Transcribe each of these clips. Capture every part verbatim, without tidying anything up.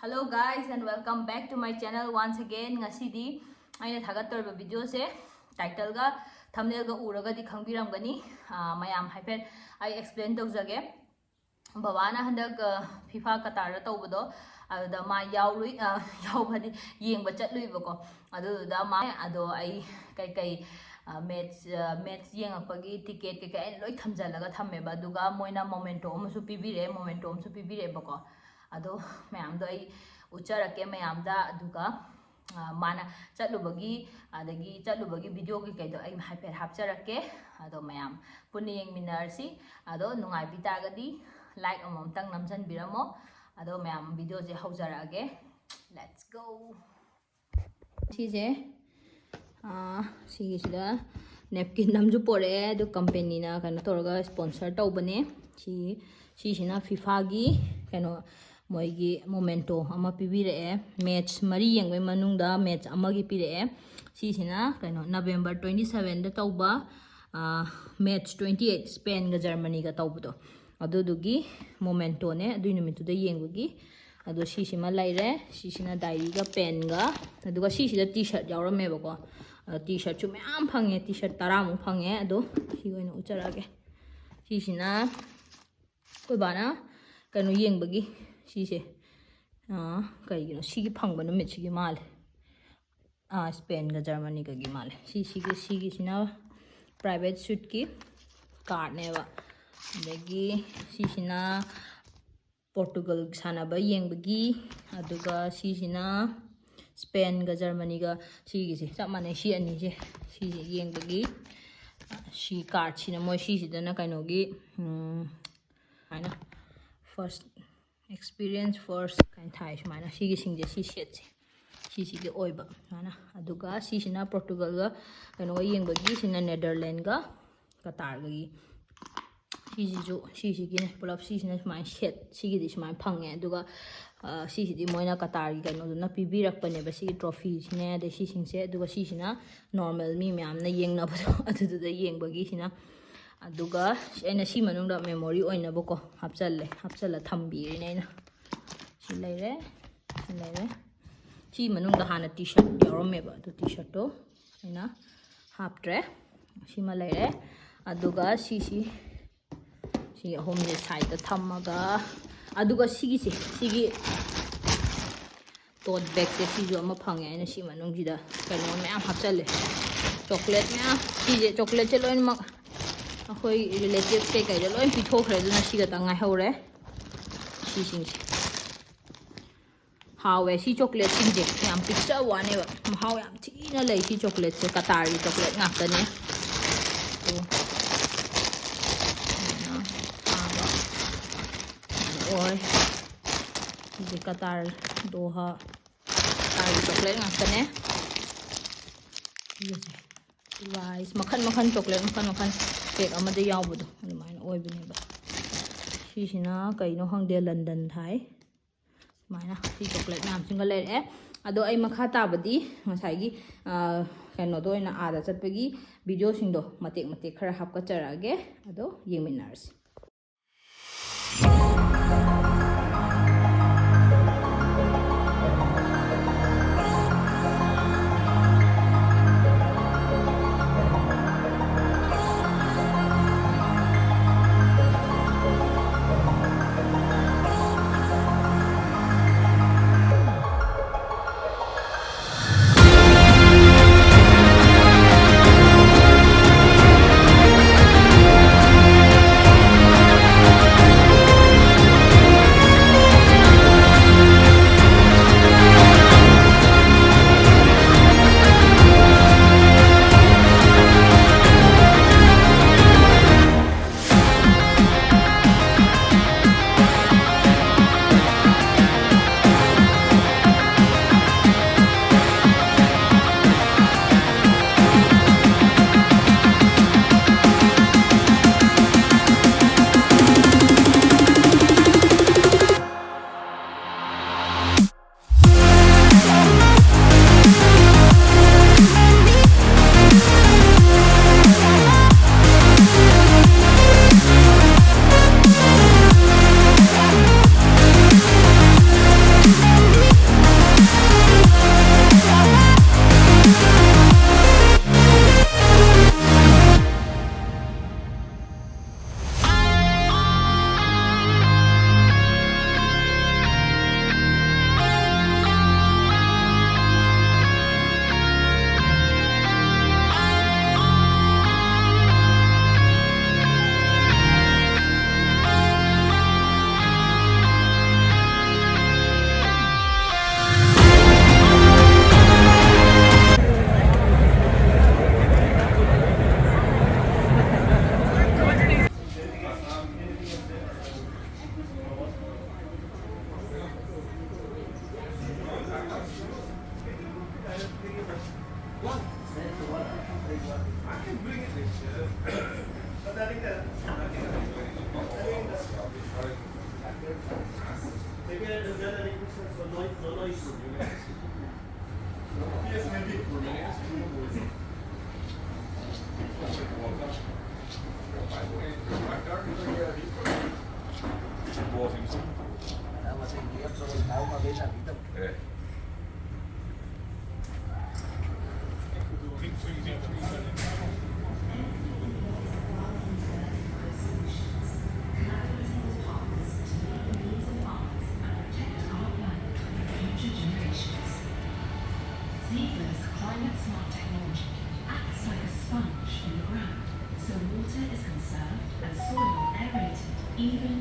Hello guys and welcome back to my channel once again. ꯉꯁꯤꯗꯤ ꯑꯩꯅ ꯊꯥꯒꯠꯇꯧꯔꯤꯕ videoꯁꯦ titleꯒ thumbnailꯒ ꯎꯔꯒꯗꯤ ꯈꯪꯕꯤꯔꯝꯒꯅꯤ꯫ ꯑꯥ, ꯃꯌꯥꯝ ꯍꯥꯏꯐꯦꯠ ꯑꯩ explain ꯇꯧꯖꯒꯦ꯫ ꯕꯕꯥꯅ ꯍꯟꯗꯛ, ꯑ, FIFA Qatarꯗ ꯇꯧꯕꯗꯣ, ꯑꯗꯨꯗ ꯃꯥ ꯌꯥꯎꯔꯨꯏ, ꯑ, ꯌꯥꯎꯕꯗꯤ ꯌꯦꯡꯕ ꯆꯠꯂꯨꯏꯕꯀꯣ꯫ ꯑꯗꯨꯗꯨꯗ ꯃꯥ, ꯑꯗꯣ ꯑꯩ ꯀꯩꯀꯩ, ꯑ, match, ꯑ, match ꯌꯦꯡꯉꯛꯄꯒꯤ ticket ꯀꯩꯀꯩ ꯑꯩꯅ ꯂꯣꯏ ꯊꯝꯖꯜꯂꯒ ꯊꯝꯃꯦꯕ꯫ ꯑꯗꯨꯒ ꯃꯣꯏꯅ memento ꯑꯃꯁꯨ ꯄꯤꯕꯤꯔꯛꯑꯦ, memento ꯑꯃꯁꯨ ꯄꯤꯕꯤꯔꯛꯑꯦꯕꯀꯣ꯫ ꯑꯗꯣ ꯃꯌꯥꯝꯗꯣ ꯑꯩ ꯎꯠꯆꯔꯛꯀꯦ ꯃꯌꯥꯝꯗ꯫ ꯑꯗꯨꯒ, ꯑ, ꯃꯥꯅ ꯆꯠꯂꯨꯕꯒꯤ, ꯑꯗꯒꯤ ꯆꯠꯂꯨꯕꯒꯤ video ꯀꯩꯀꯩꯗꯣ ꯑꯩ ꯍꯥꯏꯐꯦꯠ ꯍꯥꯞꯆꯔꯛꯀꯦ꯫ ꯑꯗꯣ ꯃꯌꯥꯝ ꯄꯨꯟꯅ ꯌꯦꯡꯃꯤꯟꯅꯔꯁꯤ꯫ ꯑꯗꯣ ꯅꯨꯡꯉꯥꯏꯕꯤ ꯇꯥꯔꯒꯗꯤ like ꯑꯃꯃꯝꯇꯪ ꯅꯝꯖꯟꯕꯤꯔꯝꯃꯣ꯫ ꯑꯗꯣ ꯃꯌꯥꯝ videoꯁꯦ ꯍꯧꯖꯔꯛꯑꯒꯦ꯫ Let's go! ꯁꯤꯁꯦ, ꯑꯥ, ꯁꯤꯒꯤꯁꯤꯗ napkin ꯑꯃꯁꯨ ꯄꯣꯔꯛꯑꯦ꯫ ꯑꯗꯨ companyꯅ ꯀꯩꯅꯣ ꯇꯧꯔꯒ sponsor ꯇꯧꯕꯅꯦ꯫ ꯁꯤ, ꯁꯤꯁꯤꯅ FIFAꯒꯤ ꯀꯩꯅꯣ, ꯃꯣꯏꯒꯤ memento ꯑꯃ ꯄꯤꯕꯤꯔꯛꯑꯦ꯫ Match ꯃꯔꯤ ꯌꯦꯡꯕꯩ ꯃꯅꯨꯡꯗ match ꯑꯃꯒꯤ ꯄꯤꯔꯛꯑꯦ꯫ ꯁꯤꯁꯤꯅ ꯀꯩꯅꯣ, November twenty sevenꯗ ꯇꯧꯕ, ꯑꯥ, match twenty eight Spainꯒ Germanyꯒ ꯇꯧꯕꯗꯣ, ꯑꯗꯨꯗꯨꯒꯤ mementoꯅꯦ, ꯑꯗꯨꯏ ꯅꯨꯃꯤꯠꯇꯨꯗ ꯌꯦꯡꯕꯒꯤ꯫ ꯑꯗꯣ ꯁꯤꯁꯤꯃ ꯂꯩꯔꯦ꯫ ꯁꯤꯁꯤꯅ diaryꯒ penꯒ, ꯑꯗꯨꯒ ꯁꯤꯁꯤꯗ T-shirt ꯌꯥꯎꯔꯝꯃꯦꯕꯀꯣ꯫ ꯑꯗꯣ T-shirtꯁꯨ ꯃꯌꯥꯝ ꯐꯪꯉꯦ, T-shirt ꯇꯔꯥꯃꯨꯛ ꯐꯪꯉꯦ꯫ ꯑꯗꯣ ꯁꯤ ꯑꯣꯏꯅ ꯎꯠꯆꯔꯛꯑꯒꯦ꯫ ꯁꯤꯁꯤꯅ ꯑꯩꯈꯣꯏ ꯕꯥꯅ ꯀꯩꯅꯣ ꯌꯦꯡꯕꯒꯤ, ꯁꯤꯁꯦ, ꯑꯥ, ꯀꯩꯒꯤꯅꯣ, ꯁꯤꯒꯤ ꯐꯪꯕ ꯅꯨꯃꯤꯠꯁꯤꯒꯤ ꯃꯥꯜꯂꯦ꯫ ꯑꯥ, Spainꯒ Germanyꯒꯒꯤ ꯃꯥꯜꯂꯦ꯫ ꯁꯤ, ꯁꯤꯒꯤ, ꯁꯤꯒꯤꯁꯤꯅ private suiteꯀꯤ cardꯅꯦꯕ꯫ ꯑꯗꯒꯤ ꯁꯤꯁꯤꯅ Portugal ꯁꯥꯟꯅꯕ ꯌꯦꯡꯕꯒꯤ, ꯑꯗꯨꯒ ꯁꯤꯁꯤꯅ Spainꯒ Germanyꯒ, ꯁꯤꯒꯤꯁꯦ ꯆꯞ ꯃꯥꯟꯅꯩ꯫ ꯁꯤ ꯑꯅꯤꯁꯦ, ꯁꯤꯁꯦ ꯌꯦꯡꯕꯒꯤ꯫ ꯁꯤ cardꯁꯤꯅ ꯃꯣꯏ ꯁꯤꯁꯤꯗꯅ ꯀꯩꯅꯣꯒꯤ, ꯎꯝ, ꯁꯨꯃꯥꯏꯅ first experience first ꯀꯥꯏꯅ ꯊꯥꯏ ꯁꯨꯃꯥꯏꯅ꯫ ꯁꯤꯒꯤꯁꯤꯡꯁꯦ, ꯁꯤ setꯁꯦ, ꯁꯤꯁꯤꯒꯤ ꯑꯣꯏꯕ ꯁꯨꯃꯥꯏꯅ꯫ ꯑꯗꯨꯒ ꯁꯤꯁꯤꯅ Portugalꯒ ꯀꯩꯅꯣꯒ ꯌꯦꯡꯕꯒꯤ, ꯁꯤꯅ Netherlandꯒ Qatarꯒꯒꯤ꯫ ꯁꯤꯁꯤꯁꯨ, ꯁꯤꯁꯤꯒꯤꯅꯦ ꯄꯨꯂꯞ꯫ ꯁꯤꯁꯤꯅ ꯁꯨꯃꯥꯏꯅ set, ꯁꯤꯒꯤꯗꯤ ꯁꯨꯃꯥꯏꯅ ꯐꯪꯉꯦ꯫ ꯑꯗꯨꯒ, ꯑ, ꯁꯤꯁꯤꯗꯤ ꯃꯣꯏꯅ Qatarꯒꯤ ꯀꯩꯅꯣꯗꯨꯅ ꯄꯤꯕꯤꯔꯛꯄꯅꯦꯕ, ꯁꯤꯒꯤ trophyꯁꯤꯅꯦ, ꯑꯗꯩ ꯁꯤꯁꯤꯡꯁꯦ꯫ ꯑꯗꯨꯒ ꯁꯤꯁꯤꯅ normal ꯃꯤ ꯃꯌꯥꯝꯅ ꯌꯦꯡꯅꯕꯗꯣ, ꯑꯗꯨꯗꯨꯗ ꯌꯦꯡꯕꯒꯤꯁꯤꯅ꯫ ꯑꯗꯨꯒ ꯑꯩꯅ ꯁꯤ ꯃꯅꯨꯡꯗ memory ꯑꯣꯏꯅꯕꯀꯣ ꯍꯥꯞꯆꯜꯂꯦ, ꯍꯥꯞꯆꯜꯂ ꯊꯝꯕꯤꯔꯤꯅꯦ ꯑꯩꯅ꯫ ꯁꯤ ꯂꯩꯔꯦ꯫ ꯂꯩꯔꯦ꯫ ꯁꯤ ꯃꯅꯨꯡꯗ ꯍꯥꯟꯅ ꯇꯤ ꯁꯔꯠ ꯌꯥꯎꯔꯝꯃꯦꯕ, ꯑꯗꯨ ꯇꯤ ꯁꯔꯠꯇꯣ ꯑꯩꯅ ꯍꯥꯞꯇ꯭ꯔꯦ꯫ ꯁꯤꯃ ꯂꯩꯔꯦ꯫ ꯑꯗꯨꯒ ꯁꯤꯁꯤ, ꯁꯤ ꯑꯍꯨꯝꯁꯦ ꯁꯥꯏꯗꯇ ꯊꯝꯃꯒ, ꯑꯗꯨꯒ ꯁꯤꯒꯤꯁꯦ, ꯁꯤꯒꯤ ꯇꯣꯠ ꯕꯦꯒꯁꯦ, ꯁꯤꯁꯨ ꯑꯃ ꯐꯪꯉꯦ꯫ ꯑꯩꯅ ꯁꯤ ꯃꯅꯨꯡꯁꯤꯗ ꯀꯩꯅꯣ ꯃꯌꯥꯝ ꯍꯥꯞꯆꯜꯂꯦ꯫ ꯆꯣꯀ꯭ꯂꯦꯠ ꯃꯌꯥꯝ, ꯁꯤꯁꯦ, ꯆꯣꯀ꯭ꯂꯦꯠꯁꯦ ꯂꯣꯏꯅꯃꯛ ꯑꯩꯈꯣꯏ ꯔꯤꯂꯦꯇꯤꯚꯁ ꯀꯩꯀꯩꯗ ꯂꯣꯏ ꯄꯤꯊꯣꯛꯈ꯭ꯔꯦ, ꯑꯗꯨꯅ ꯁꯤꯒꯇ ꯉꯥꯏꯍꯧꯔꯦ꯫ ꯁꯤꯁꯤꯡꯁꯦ ꯍꯥꯎꯋꯦ꯫ ꯁꯤ ꯆꯣꯀ꯭ꯂꯦꯠꯁꯤꯡꯁꯦ ꯌꯥꯝ ꯄꯤꯛꯆꯕ ꯋꯥꯅꯦꯕ, ꯃꯍꯥꯎ ꯌꯥꯝ ꯊꯤꯅ ꯂꯩ꯫ ꯁꯤ ꯆꯣꯀ꯭ꯂꯦꯠꯁꯦ ꯀꯇꯥꯔꯒꯤ ꯆꯣꯀ꯭ꯂꯦꯠ ꯉꯥꯛꯇꯅꯦ꯫ ꯑꯗꯣ, ꯑꯗꯨꯃꯥꯏꯅ ꯊꯥꯕ ꯑꯣꯏ꯫ ꯁꯤꯁꯦ ꯀꯇꯥꯔ, ꯗꯣꯍꯥ, ꯀꯇꯥꯔꯒꯤ ꯆꯣꯀ꯭ꯂꯦꯠ ꯉꯥꯛꯇꯅꯦ꯫ ꯁꯤꯒꯁꯦ ꯔꯥꯏꯁ ꯃꯈꯜ ꯃꯈꯜ, ꯆꯣꯀ꯭ꯂꯦꯠ ꯃꯈꯜ ꯃꯈꯜ ꯄꯦꯛ ꯑꯃꯗ ꯌꯥꯎꯕꯗꯣ ꯑꯗꯨꯃꯥꯏꯅ ꯑꯣꯏꯕꯅꯦꯕ꯫ ꯁꯤꯁꯤꯅ ꯀꯩꯅꯣ ꯈꯪꯗꯦ, ꯂꯟꯗꯟ ꯊꯥꯏ꯫ ꯁꯨꯃꯥꯏꯅ ꯁꯤ ꯆꯣꯀ꯭ꯂꯦꯠ ꯃꯌꯥꯝꯁꯤꯡꯒ ꯂꯩꯔꯛꯑꯦ꯫ ꯑꯗꯣ ꯑꯩ ꯃꯈꯥ ꯇꯥꯕꯗꯤ ꯉꯁꯥꯏꯒꯤ, ꯑ, ꯀꯩꯅꯣꯗ ꯑꯣꯏꯅ, ꯑꯥꯗ ꯆꯠꯄꯒꯤ ꯚꯤꯗꯤꯑꯣꯁꯤꯡꯗꯣ ꯃꯇꯦꯛ ꯃꯇꯦꯛ ꯈꯔ ꯍꯥꯞꯀꯠꯆꯔꯛꯑꯒꯦ꯫ ꯑꯗꯣ ꯌꯦꯡꯃꯤꯟꯅꯔꯁꯤ꯫ Uma vez na vida. É. Collaborating with partners to meet the needs of farmers and protect our planet for future generations. Zeeva's climate smart technology acts like a sponge in the ground, so water is conserved and soil aerated even.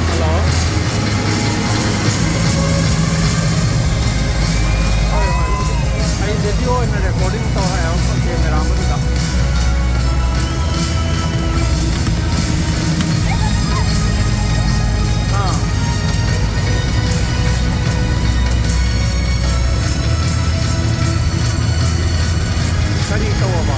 Hello? ꯍꯣꯏ, ꯍꯣꯏ꯫ ꯑꯩ video ꯑꯣꯏꯅ recording ꯇꯧꯔꯦ, camera ꯑꯃꯗꯨꯗ꯫ ꯑꯥ꯫ ꯀꯔꯤ ꯇꯧꯑꯕ?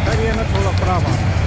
ꯒꯥꯔꯤ ꯑꯃ ꯊꯣꯛꯂꯛꯄ꯭ꯔꯕ?